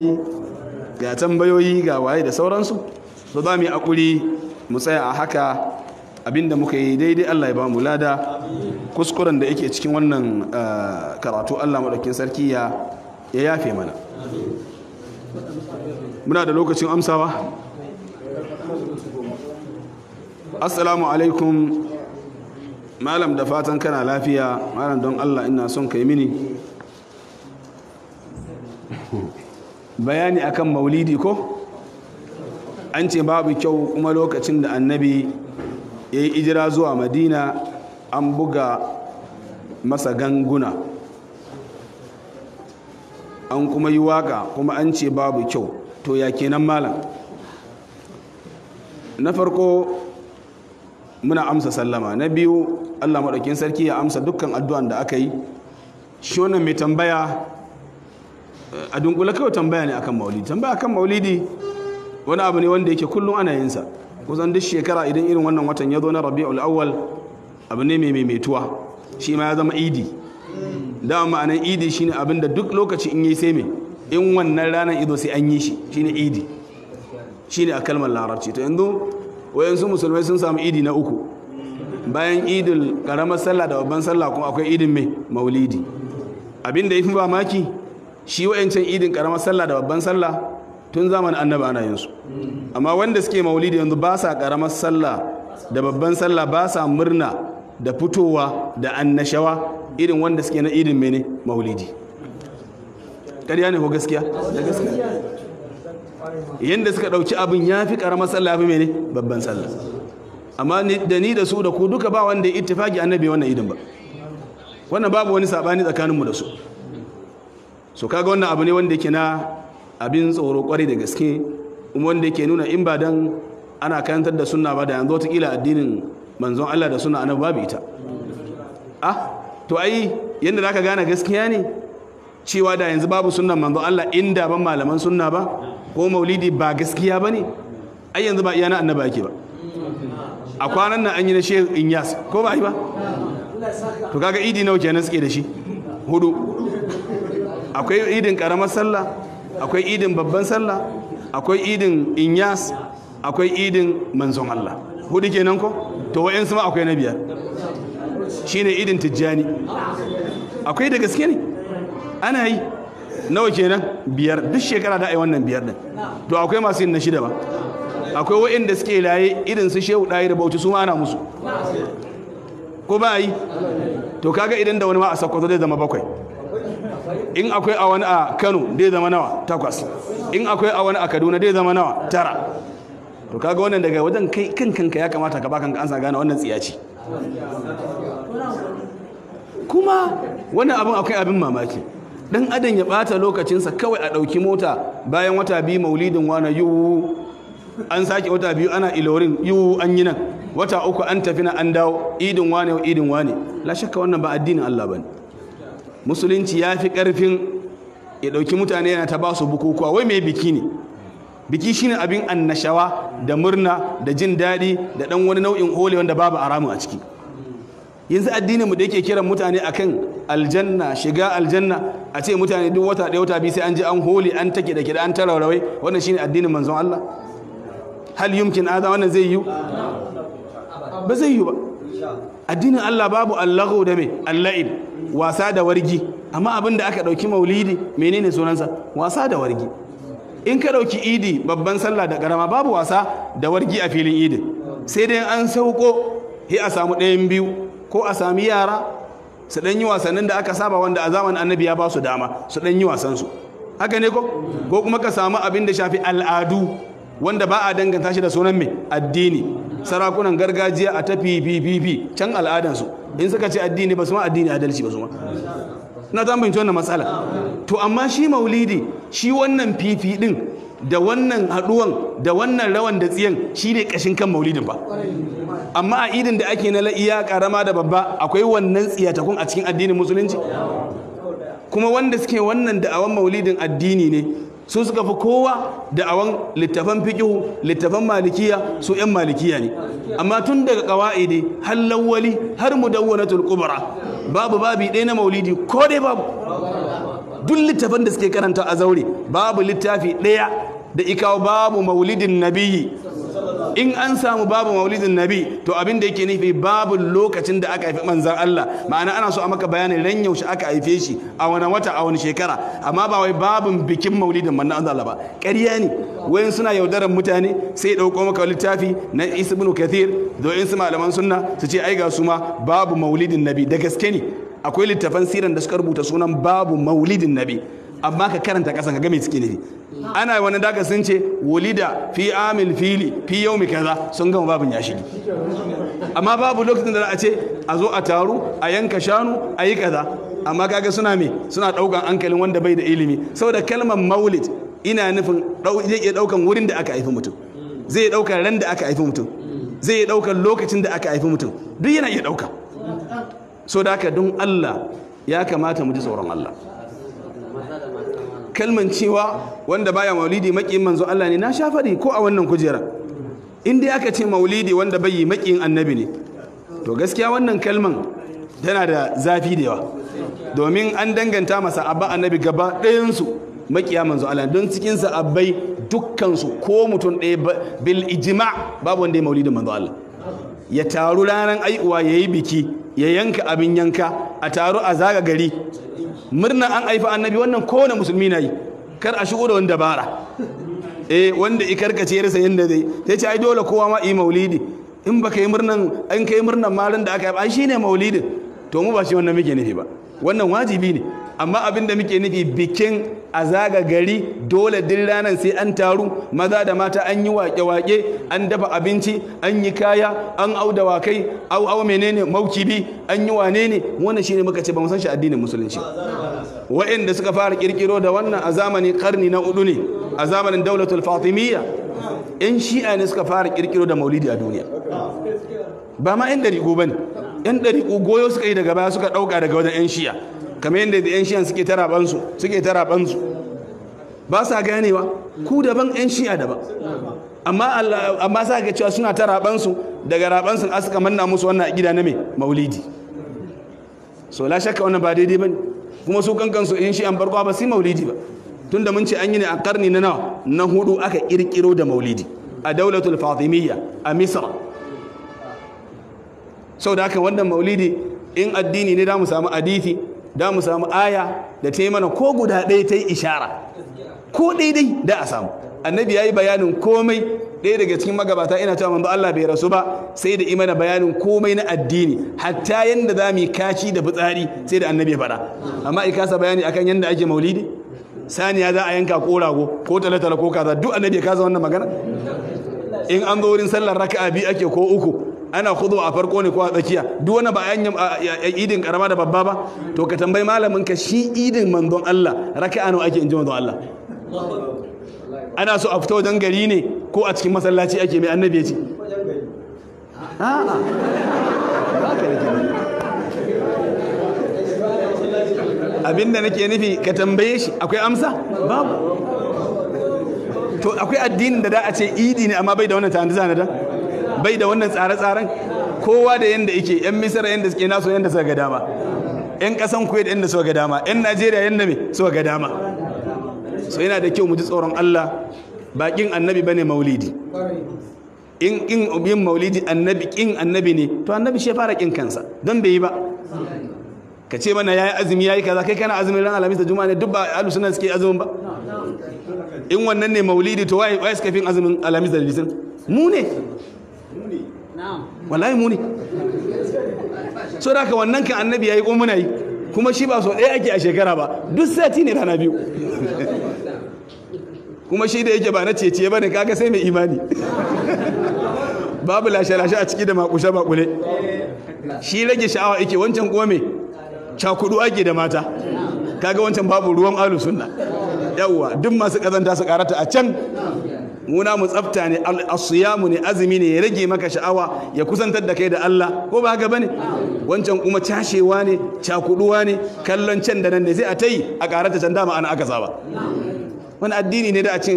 Ga tambayoyi, ga waye da sauransu. So za mu yi akuri mu tsaya a haka. Abinda muka yi daidai, Allah ya ba mu lada. Kuskuren da yake cikin wannan karatu, Allah maɗaukin sarki ya yafe mana. Muna da lokacin amsawa. Assalamu alaikum malam, da fatan kana lafiya. Malam, don Allah ina son kai mini bayani akan maulidi. Ko an ce babu kyau, kuma lokacin da Annabi ya yi hijira zuwa Madina an buga masa ganguna, an kuma yi waka, kuma an ce babu kyau. To ya kenan, malam? Na farko, muna amsa sallama. Na biyu, Allah maɗaukin sarki ya amsa dukkan addu'an da aka yi. Shi wannan mai tambaya, a dunkule kawai tambaya ne akan maulidi. Tambaya akan maulidi wani abu ne wanda yake kullum ana yin sa, kusan duk shekara idan irin wannan watan ya zo na Rabi'ul Awwal. Abu ne mai maimaituwa, shi ma ya zama idi. Dama ma'anan idi shine abin da duk lokaci in yi sai me in wannan ranar ido sai an yi shi, shine idi, shine a kalmar Larabci. To yanzu wayansu musulmai sun samu idi na uku bayan idul karamar sallah da babban sallah, kuma akwai idin mai maulidi. Abin da ya fi mamaki shi, wayancan idin karamar sallah da babban sallah tun zamanin Annabi ana yin su, amma wanda suke maulidi yanzu ba sa karamar sallah da babban sallah, ba sa murna da fitowa da annashawa irin wanda suke na idin mene maulidi. Ƙarya ne ko gaskiya? Da gaskiya. Yanda suka ɗauki abin ya fi ƙaramar sallah, ya fi mene babban sallah. Amma da ni da su da ku duka, ba wanda ya ittifaki Annabi wannan idin ba. Wannan babu wani sabani tsakaninmu da su. So kaga wannan abu ne wanda yake na abin tsoro kwarai da gaske, kuma wanda yake nuna in ba dan ana karantar da sunna ba, da yanzu wataƙila addinin Manzon Allah da sunna Annabi babu ita. Ah, to ai yanda zaka gane gaskiya ne cewa da yanzu babu sunnan Manzon Allah inda ban malaman sunna ba, ko maulidi ba gaskiya bane, ai yanzu ba iya na Annabi ake ba. A kwanan nan an yi na Shehu Inyas, ko ba yi ba? To kaga idi nawa kenan suke da shi? Hudu. Akwai idin karamar sallah, akwai idin babban sallah, akwai idin Inyas, akwai idin Manzon Allah. Hudu kenan ko? To wa'yansu ma akwai na biyar, shine idin Tijjani. Akwai, da gaske ne ana yi. Nawa kenan? Biyar. Duk shekara da ai wannan biyar din. To akwai masu yin na shida ba. Akwai wa'inda suke raye irin su Shehu Ɗahir Bauchi, su ma ana musu, ko ba yi? To kaga idan da wani ma a Sokoto zai zama bakwai. In akwai a wani a Kano zai zama nawa? Takwas. In akwai a wani a Kaduna zai zama nawa? Tara. To kaga wannan daga wajen kai kan kanka ya kamata ka ba kanka an sa gane wannan tsiya ce. Kuma wannan abin akwai abin mamaki, dan adam ya bata lokacinsa kawai a ɗauki mota bayan wata 2 maulidin wani yiwu, an sake wata 2 ana Ilorin yiwu, an yi nan wata 3 an tafi na an dawo, idin wane, idin wane. La shakka wannan ba addinin Allah bane. Musulunci ya fi karfin ya ɗauki mutane yana ta ba su bukukuwa. Wai mai biki ne? Biki shine abin annashawa da murna da jin daɗi da ɗan wani nau'in hole wanda babu haramun a ciki. Yanzu addinin mu da yake kiran mutane akan aljanna, shiga aljanna, a ce mutane duk wata 1, wata 2 sai an je an hole, an take da kiɗa, an tararawai. Wannan shine addinin Manzon Allah? Hal yumkin hada? Wannan zai yi? Ba zai yi ba. Addinin Allah babu allahu da mai alla'ib, wasa da wargi. Amma abin da aka ɗauki maulidi menene sunansa? Wasa da wargi. In ka ɗauki idi babban sallah da ƙarama, babu wasa da wargi a filin idin, sai dai an sauko sai a samu ɗayan biyu: ko a sami yara su ɗan yi wasannin da aka saba, wanda a zamanin Annabi ya ba su dama su ɗan yi wasansu, haka ne ko? Ko kuma ka samu abin da shafi al'adu wanda ba a danganta shi da sunan mai addini. Sarakunan gargajiya a tafi ppp can al'adansu, in suka ce addini ba su ma addini adalci ba su ma. Na ta fahimci wannan matsala. To amma shi maulidi, shi wannan fifi din da wannan haduwan da wannan rawan da tsiyan, shi ne kashin kan maulidin ba. Amma a idin da ake na la'iya karama da babba, akwai wannan tsiyatakun a cikin addinin Musulunci? Kuma wanda suke wannan da'awan maulidin addini ne, su suka fi kowa da'awan littafan fiqihu, littafan Malikiya, su 'yan Malikiya ne. Amma tun daga ƙawa'idi har Lawwali har Mudawwanatul Kubra, babu babi ɗaya na maulidi, ko dai babu. Duk littafin da suke karanta a zaure babu littafi ɗaya da ikawo babu maulidin nabiyyi. In an samu babu maulidin nabi, to abin da yake nufi babu lokacin da aka haifi manzan Allah, ma'ana ana so a maka bayanin ran yaushe aka haife shi, a wani wata, a wani shekara, amma ba wai babun bikin maulidin manzan Allah ba. Ƙarya ne, wayan suna yaudarar mutane, sai ɗauko maka littafi na Isa ibn Kathir da wayan su malaman sunna su ce ai ga su ma babu maulidin nabi. Da gaske ne akwai littafan siran da suka rubuta sunan babu maulidin nabi, amma ka karanta kasan ka ga me suke nufi. Ana wani daga sun ce wulida fi amil fili fi yaumi kaza, sun gama babin ya shige. Amma babu lokacin da za a ce a zo a taru a yanka shanu a yi kaza. Amma kaga suna me, suna daukan hankalin wanda bai da ilimi, saboda kalmar maulid ina nufin zai iya daukan wurin da aka haifi mutum, zai iya daukan ran da aka haifi mutum, zai iya daukan lokacin da aka haifi mutum, duk yana iya dauka. So da haka don Allah ya kamata mu ji tsoron Allah. Kalman cewa wanda baya maulidi makiyin manzo Allah ne, na sha faɗi ko a wannan kujera, in dai aka ce maulidi wanda bai yi makiyin annabi ne, to gaskiya wannan kalman tana da zafi da yawa, domin an danganta masa abba annabi gaba ɗayansu makiya manzo Allah, don cikin sahabbai dukkansu ko mutum ɗaya bil ijma babu wanda ya maulidin manzo Allah. Ya taru ranar aiuwa ya yi biki, ya yanka abin yanka, a taru a zaga gari murna an haifa annabi, wannan kowane musulmi na yi. Kar a shigo da wani dabara, wanda ikarkace ya rasa yanda zai sai ce ai dole kowa ma yi maulidi, in baka yi murnan an kai murnan malin da aka yi ai shine maulidin. To mu ba shi wannan muke nufi ba, wannan wajibi ne. Amma abin da muke nufi bikin a zaga gari, dole duk ranar sai an taru maza da mata, an yi wake-wake, an dafa abinci, an yi kaya, an au dawakai, au au menene maukibi, an yi wane ne. Wannan shine muka ce ba mu san shi addinin musulunci. Wa'anda suka fara kirkiro da wannan a zamanin karni na 4 ne, a zamanin daulatul fatimiyya, yan shi'a ne suka fara kirkiro da maulidi a duniya. Ba ma yan dariƙo bane, yan dariƙo goyo suka yi daga baya, suka ɗauka daga wajen yan shi'a, kamar yadda da 'yan shi'an suke tarabansu, suke tarabansu, ba sa ganewa ku daban 'yan shi'a daban, amma sa ga cewa suna tarabansu, daga rabansu a suka manna musu wannan gida na mai maulidi. So la shakka wannan ba daidai bane, kuma su kankansu 'yan shi'an farko ba su yi maulidi ba, tunda mun ce an yi ne a karni na nawa, na 4 aka kirkiro da maulidi a daulatul fatimiyya a misra. Sau da haka wannan maulidi in addini ne, da mu samu hadisi, da mu samu aya da ta yi mana ko guda ɗaya ta yi ishara ko daidai da a samu. Annabi ya yi bayanin komai. Ɗaya daga cikin magabata ina cewa manzo Allah bai rasu ba sai da imana bayanin komai na addini, hatta yanda za mu yi kashi da fitsari sai da annabi ya faɗa. Amma i kasa bayani akan yanda ake maulidi, saniya za a yanka ko rago ko talatala ko kaza, duk annabi ya kasa wannan magana. In an zo wurin sallar raka'a 2 ake ko 3, ana khudu a farko ne ko a tsakiya, duk wani ba an yi idin karama da babba ba. To ka tambayi malamin ka shi idin manzon Allah raka'a nawa ake inji manzon Allah? Ana so a fito wajen gari ne ko a cikin masallaci ake? Mai annabi ya ce? A'a, ba ka nake nufi. Abinda nake nufi ka tambaye shi, akwai amsa? Babu. To akwai addinin da da a ce idi ne amma bai da wannan tanadi-tanadin, bai da wannan tsare-tsaren, kowa da yanda yake. Yan Misira yanda suke nasu yanda suka ga dama, yan kasan Kuwait yanda suka ga dama, yan Najeriya yanda me suka ga dama. So yana da kyau mu ji tsoron Allah. Bakin annabi bane maulidi. In yin maulidi annabi kin annabi ne, to annabi shi ya fara kin kansa don bai yi ba. Ka ce mana yayi azumi yayi kaza, kai kana azumin ran Alhamis da Juma'a ne, duk ba ahlus sunna suke azumin ba. In wannan ne maulidi, to waye suka fi azumin Alhamis da Litinin? Mu ne. Wallahi mu ne. So da haka wannan kan annabi yayi ko muna yi, kuma shi ba so ɗaya ake a shekara ba, duk sati ne rana 2. Kuma shi da yake ba na cece ba ne, kaga sai mai imani. Babu lashe-lashe a ciki da makushe-makule. Shi rage sha'awa yake, wancan kuma me cakudu ake da mata. Kaga wancan babu ruwan ahlus sunna. Yawwa, duk masu kazanta su karata a can. Muna mu tsafta ne, asiyamu ne, azumi ne, ya rage maka sha'awa, ya kusantar da kai da Allah, ko ba haka bane? Wancan kuma cashewa ne, cakuduwa ne, kallon can da nan ne, sai a tayi a karata can, dama ana aka saba. Wani addini ne da a ce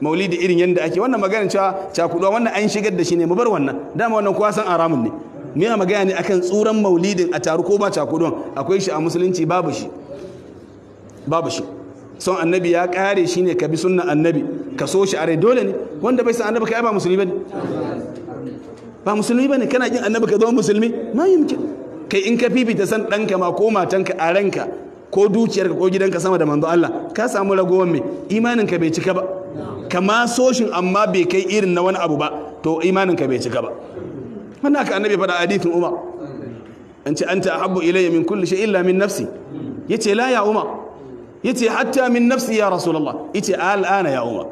maulidi irin yanda ake wannan maganar cewa cakuduwa, wannan an shigar da shi ne, mu bar wannan. Dama wannan kowa san haramun ne. Muna magana ne akan tsuran maulidin a taru ko ba cakuduwan, akwai shi a musulunci? Babu shi, babu shi. Son annabi ya kare shine ka bi sunnan annabi, ka so shi a rai, dole ne. Wanda bai san annabi kai ba musulmi bane, ba musulmi bane. Kana jin annabi ka zama musulmi ma yumkin. Kai in ka fifita san ɗanka ma ko matanka a ranka ko dukiyarka ko gidanka sama da manzo Allah, ka samu ragowar mai imaninka bai cika ba. Kama soshin amma bai kai irin na wani abu ba, to imaninka bai cika ba. Wannan haka annabi faɗa hadithin Umar, an ce anta ahabbu ilayya min kulli shay illa min nafsi. Yace la ya Umar, yace hatta min nafsi ya Rasulullah. Yace al'ana ya Umar,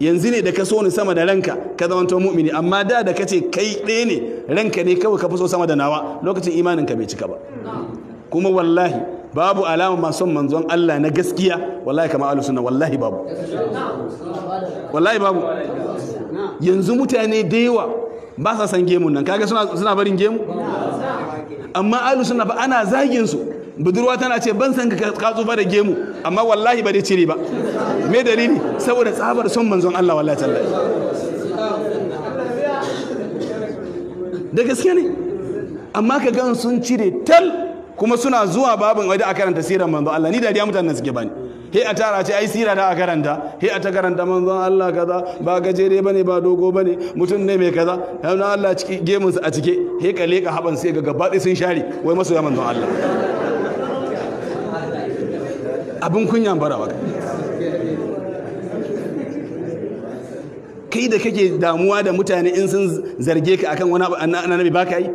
yanzu ne da ka so ni sama da ranka ka zamanto mu'mini, amma da da kace kai ɗaya ne ranka ne kawai ka fi so sama da nawa, lokacin imaninka bai cika ba. Kuma wallahi babu alama masu son manzon Allah na gaskiya wallahi kama ahlus sunna, wallahi babu, wallahi babu. Yanzu mutane da yawa ba sa san gemun nan, kaga suna barin gemu, amma ahlus sunna ba ana zagin su. Budurwa tana ce ban san ka tsufa da gemu, amma wallahi ba dai cire ba. Me dalili? Saboda tsabar son manzon Allah, wallahi tallahi da gaske ne. Amma ka gan sun cire tal, kuma suna zuwa babin wadda a karanta sirar manzon Allah. Ni dariya mutanen suke bani, he a tara ce ai sira da a karanta, he a ta karanta manzon Allah kaza, ba gajere bane ba dogo bane, mutum ne mai kaza, yana Allah ciki gemunsa a cike, he ka leka haban sai ga gaba ɗaya sun share, wai masoya manzon Allah. Abin kunyan bara baka. Kai da kake damuwa da mutane in sun zarge ka akan wani abu annabi baka yi,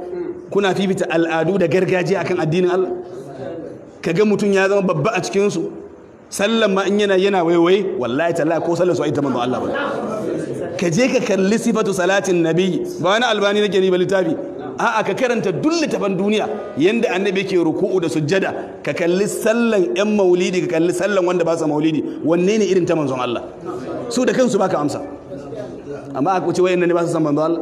kuna fifita al'adu da gargajiya akan addinin Allah. Kaga mutum ya zama babba a cikin su, sallan ma in yana waiwaye, wallahi tallahi ko sallar su ai ta manzon Allah ba. Ka je ka kalli sifatu salatin nabi, ba wani albani nake ni ba littafi, a'a ka karanta duk littafan duniya yanda annabi yake ruku'u da sujjada, ka kalli sallan yan maulidi, ka kalli sallan wanda ba sa maulidi, wanne ne irin ta manzon Allah? Su da kansu baka amsa. Amma aka ce wayannan ne ba su san manzon Allah.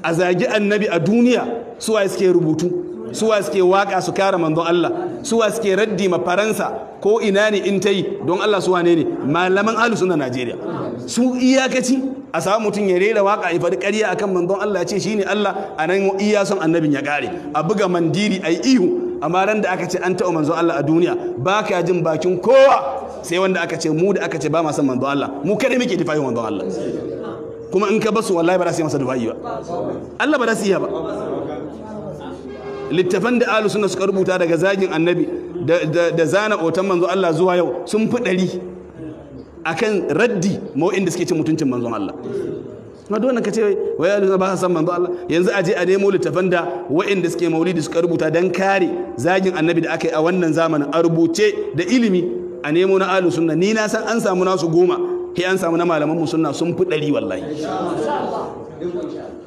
A zagi annabi a duniya, suwaye suke rubutu, suwa suke waka su kare manzon Allah, suwa suke raddi ma Faransa ko ina ne in ta yi don Allah, su wane ne? Malaman ahlus sunna Najeriya. Su iyakaci a samu mutum ya rera waka ya faɗi ƙarya akan manzon Allah ya ce shine Allah, anan iya son annabin ya ƙare, a buga mandiri ayi ihu. Amma ran da aka ce an taɓa manzon Allah a duniya, ba ka jin bakin kowa sai wanda aka ce mu da aka ce ba ma son manzon Allah, mu kadai muke difayin manzon Allah. Kuma in ka basu wallahi ba za su yi masa dufa'i ba, Allah ba za su iya ba. Littafan da ahlus sunna suka rubuta daga zagin annabi da zana otan manzo Allah zuwa yau sun fi 100 akan raddi ma'o'in da suke cin mutuncin manzon Allah. Na dole ka ce wai ahlus sunna ba sa san manzo Allah. Yanzu aje a nemo littafan da wa'inda suke maulidi suka rubuta dan kare zagin annabi da aka yi a wannan zamanin, a rubuce da ilimi, a nemo na ahlus sunna. Ni na san an samu nasu 10, he an samu na malaman mu sunna sun fi 100 wallahi.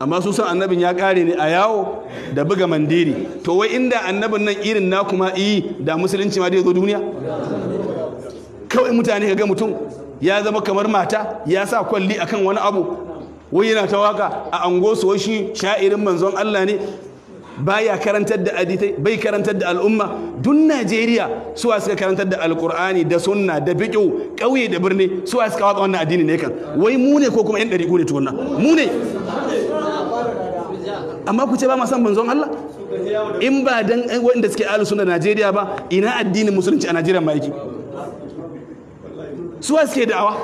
Amma su san annabin ya kare ne a yawo da buga mandiri. To wai inda annabin nan irin na kuma yi da musulunci ma da ya zo duniya? Kawai mutane kaga mutum ya zama kamar mata, ya sa kwalli akan wani abu, wai yana ta waka a ango su, wai shi sha'irin manzon Allah ne, baya karantar da hadisai, bai karantar da al'umma. Duk Najeriya suwa suka karantar da alkur'ani da sunna da fiqh, kauye da birni, suwa suka watsa wannan addini ne kan? Wai mu ne ko kuma yan dariku ne tukunna? Mu ne. Amma ku ce ba ma san manzon Allah? In ba dan wanda suke ahlus sunna Najeriya ba, ina addinin musulunci a Najeriya ma yake? Suwa suke da'awa,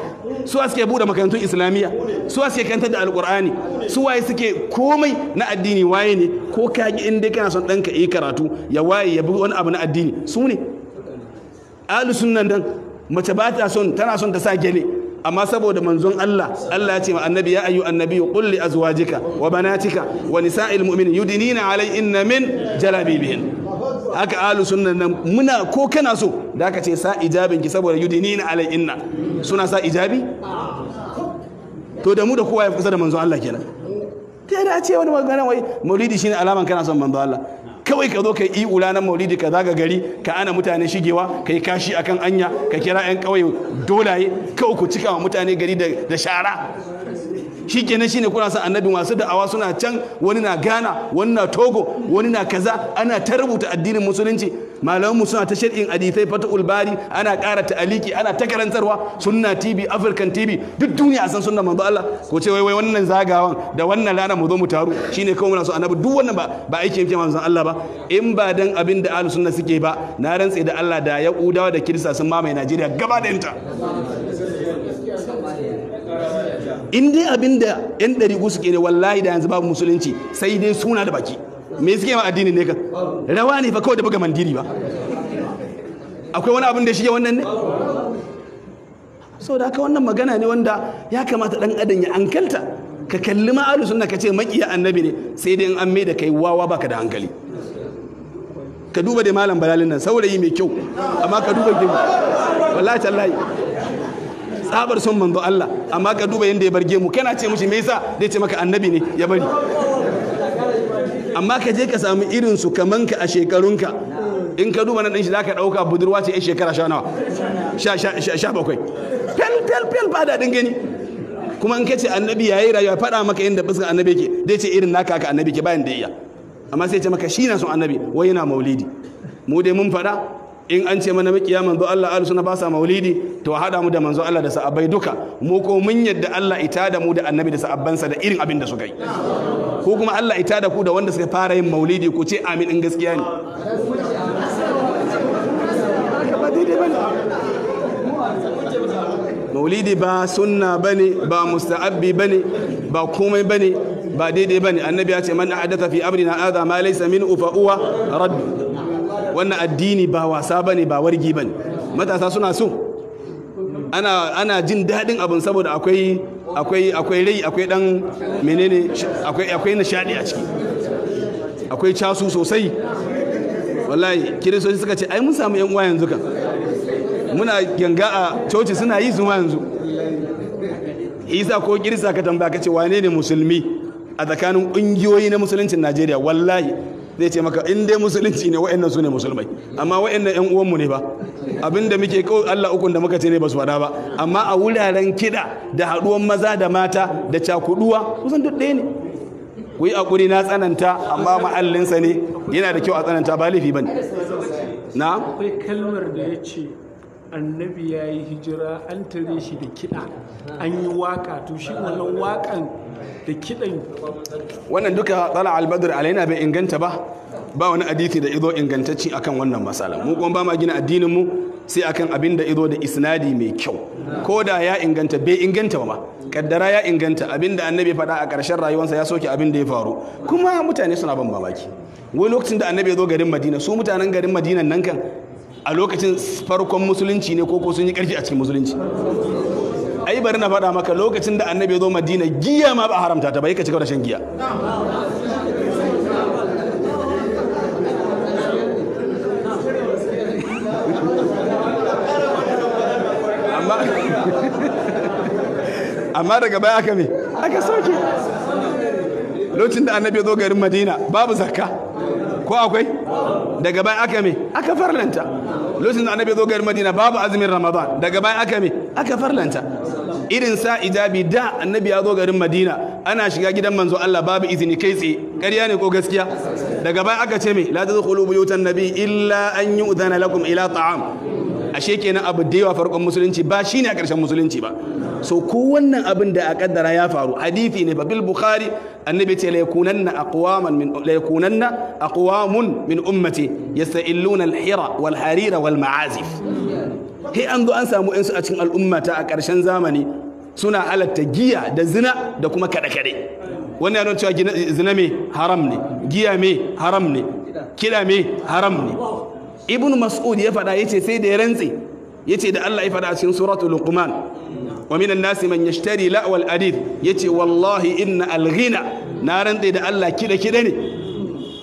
suwa suke bude makarantun islamiyya, suwa suke karantar da alkur'ani, suwaye suke komai na addini? Waye ne? Ko kaki in dai kana son ɗanka yi karatu ya waye ya bi wani abu na addini, su ne ahlus sunnan. Dan mace ba ta son, tana son ta sa gele, amma saboda manzon Allah, Allah ya ce ma annabi ya ayyu annabiyyu qul li azwajika wa banatika wa nisa'il mu'minin yudnina alayhinna min jalabibihin. Haka ahlus sunnan nan muna, ko kana so da aka ce sa ijabin ki saboda yudnina alayhinna, suna sa ijabi? To da mu da kowa ya kusa da manzon Allah kenan. Ta da ce wani magana wai maulidi shine alaman kana son manzon Allah. Kawai ka zo ka yi ulanan maulidi, ka zaga gari, ka ana mutane shigewa, ka yi kashi akan anya, ka kira 'yan ƙauye dolaye, kawai ku cika wa mutane gari da shara. Shi kenan shine kuna son annabi. Masu da'awa suna can, wani na Ghana, wani na Togo, wani na kaza, ana ta rubuta addinin musulunci. Malamanmu suna ta shar'in hadisai, Fatahul Bari, ana ƙara ta'aliki, ana ta karantarwa, Sunna TV, African TV, duk duniya a san sunna manzo Allah. Ko ce wai wai wannan zagawan da wannan rana mu zo mu taru shine kawai muna so annabi. Duk wannan ba aiki yake manzon Allah ba. In ba dan abin da ahlus sunna suke ba, na rantse da Allah da Yahudawa da Kirista sun mamaye Najeriya gaba da yanta. In dai abin da yan ɗariƙu suke ne, wallahi da yanzu babu musulunci, sai dai suna da baki. Me suke ma addini ne kan rawa ne fa kawai da buga mandiri ba. Akwai wani abin da shige wannan ne? So da haka wannan magana ne wanda ya kamata dan adam ya hankalta. Ka kalli ma'alu sunna ka ce makiya annabi ne, sai dai in an mai da kai wawa baka da hankali. Ka duba da malam Balalin nan, saurayi mai kyau, amma ka duba gemu, wallahi tallahi tsabar son manzo Allah, amma ka duba yanda ya bar gemu. Kana ce mishi me yasa, zai ce maka annabi ne ya bari. Amma ka je ka samu irin su kaman ka a shekarunka, in ka duba nan din shi zaka dauka budurwa ce, shekara sha nawa, 17, fel fel fel, ba daɗin gani. Kuma in ka ce annabi yayi rayuwa, faɗa maka yanda fuskar annabi yake, zai ce irin naka haka annabi ke bayan da iya. Amma sai ce maka shi na son annabi, wai yana maulidi. Mu dai mun faɗa, in an ce mana makiya manzo Allah ahlus sunna ba sa maulidi, to hada mu da manzo Allah da sahabbai duka. Mu ko mun yadda Allah ita da mu da annabi da sahabbansa da irin abin da suka yi. Ko kuma Allah ita da ku da wanda suka fara yin maulidi, ku ce amin in gaskiya ne. Ba daidai bane. Maulidi ba sunna bane, ba musta'abbi bane, ba komai bane, ba daidai bane. Annabi ya ce man ahdatha fi amrina hadha ma laysa minhu fa huwa radd. Wannan addini ba wasa bane, ba wargi bane. Matasa suna so, ana jin dadin abin saboda akwai akwai akwai rai, akwai dan menene, akwai akwai nishadi a ciki, akwai casu sosai. Wallahi kiristoci suka ce ai mun samu yan uwa yanzu kan muna ganga a coci suna yi zuma yanzu. Isa ko kirista ka tambaya ka ce wane ne musulmi a tsakanin kungiyoyi na musuluncin Najeriya, wallahi zai ce maka in dai musulunci ne wa'annan su ne musulmai, amma wa'annan yan uwanmu ne ba. Abinda muke kawai Allah ukun da muka ce ne ba su faɗa ba, amma a wuraren kiɗa da haɗuwan maza da mata da cakuduwa kusan duk ɗaya ne. Ku yi hakuri na tsananta, amma ma'allinsa ne, yana da kyau a tsananta, ba laifi bane. Na akwai kalmar da ya ce annabi ya yi hijira an tare shi da kiɗa, an yi waka, to shi wannan wakan da kiɗan wannan duka tsala albadr alaina bai inganta ba. Ba wani hadisi da izo ingantacci akan wannan matsala. Mu kuma ba ma gina addinin mu sai akan abin da izo da isnadi mai kyau. Ko da ya inganta, bai inganta ba ma, kaddara ya inganta, abin da annabi faɗa a ƙarshen rayuwarsa ya soke abin da ya faru. Kuma mutane suna ban mamaki, wani lokacin da annabi ya zo garin Madina, su mutanen garin Madina nan kan a lokacin farkon musulunci ne ko sun yi ƙarfi a cikin musulunci. Ai bari na faɗa maka, lokacin da annabi ya zo Madina giya ma ba haramta ta ba, yake cigaba da shan giya. Amma daga baya aka me aka soke. Lokacin da annabi ya zo garin Madina babu zakka ko akwai? Daga baya aka me aka farlanta. Lokacin da annabi ya zo garin Madina babu azumin Ramadan, daga baya aka me aka farlanta. Irin sa ijabi da annabi ya zo garin Madina ana shiga gidan manzo Allah babu izini kai tsaye, ƙarya ne ko gaskiya? Daga baya aka ce me la tadkhulu buyutan nabi illa an yu'dhana lakum ila ta'am. Ashe kenan abu da yawa farkon musulunci ba shine a ƙarshen musulunci ba. So ko wannan abin da a kaddara ya faru, hadisi ne babil Bukhari, annabi ce la yakunanna aqwaman min la yakunanna aqwamun min ummati yasta'illuna al-hira wal harira wal ma'azif. He an zo an samu yansu a cikin al'ummata a ƙarshen zamani suna halatta giya da zina da kuma kaɗe-kaɗe. Wannan yana cewa zina me haram ne, giya me haram ne, kiɗa me haram ne. Ibn Mas'ud ya faɗa, yace sai da ya rantse, yace da Allah ya faɗa a cikin suratul Luqman, wa minan nasi man yashtari la'wal hadith, yace wallahi inna al-ghina, na rantse da Allah kiɗe kiɗe ne.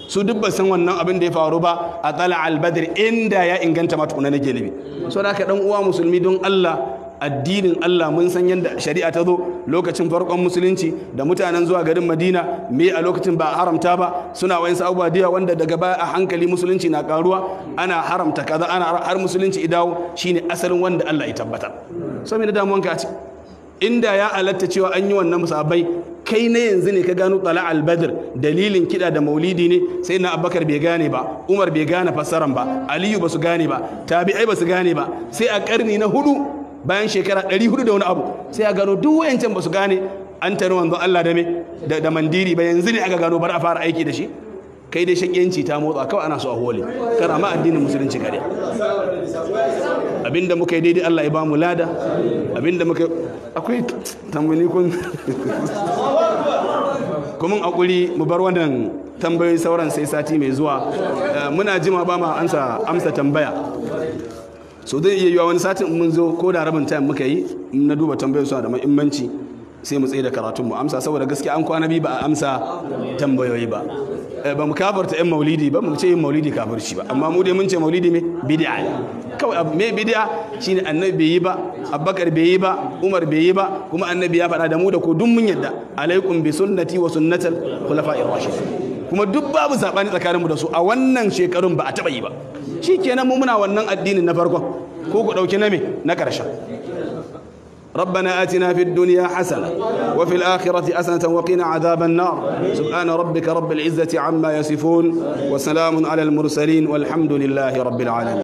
Su duk ba san wannan abin da ya faru ba a tsala al-badr, inda ya inganta ma tukuna nake nabi. So da haka dan uwa musulmi, don Allah addinin Allah mun san yadda shari'a ta zo lokacin farkon musulunci da mutanen zuwa garin Madina, me a lokacin ba a haramta ba, suna wayan abubuwa da wanda daga baya a hankali musulunci na karuwa, ana haramta kaza, ana har musulunci idawo shine asalin wanda Allah ya tabbatar. So me da damuwanka a ce Inda ya halatta cewa an yi wannan musabai, kai na yanzu ne ka gano tsala albadr dalilin kiɗa da maulidi ne. Sai na Abubakar bai gane ba, Umar bai gane fassaran ba, Aliyu ba su gane ba, tabi'ai ba su gane ba, sai a karni na hudu, bayan shekara 400 da wani abu, sai a gano duk wayancan ba su gane an tari wanzan Allah da me da mandiri ba. Yanzu ne aka gano, bar a fara aiki da shi. Kai dai shakiyanci ta motsa, kawai ana so a hole kar amma addinin musulunci kare. Abinda muka yi daidai, Allah ya ba mu lada. Abinda muka akwai tambayi kun kuma akuri, mu bar wannan tambayoyi sauran sai sati mai zuwa. Muna jima ba ma amsa tambaya, so zai iya yiwa wani satin mun zo, ko da rabin time muka yi, na duba tambayoyin suna da muhimmanci, sai mu tsaye da karatun mu amsa, saboda gaskiya an kwana biyu ba a amsa tambayoyi ba. Ba mu kafarta yan maulidi ba, mu ce yin maulidi kafirci ba, amma mu dai mun ce maulidi me bid'a ne kawai. Me bid'a shine annabi bai yi ba, Abubakar bai yi ba, Umar bai yi ba, kuma annabi ya faɗa, da mu da ku duk mun yadda, "Alaikum bi sunnati wa sunnatal khulafa'ir rashidin." Kuma duk babu sabani tsakaninmu da su a wannan shekarun, ba a taba yi ba. Shikenan, mu muna wannan addinin na farkon, ko ku dauki na me na karshen. ربنا آتنا في الدنيا حسنة وفي الآخرة حسنة وقنا عذاب النار. سبحان ربك رب العزة عما يصفون وسلام على المرسلين والحمد لله رب العالمين.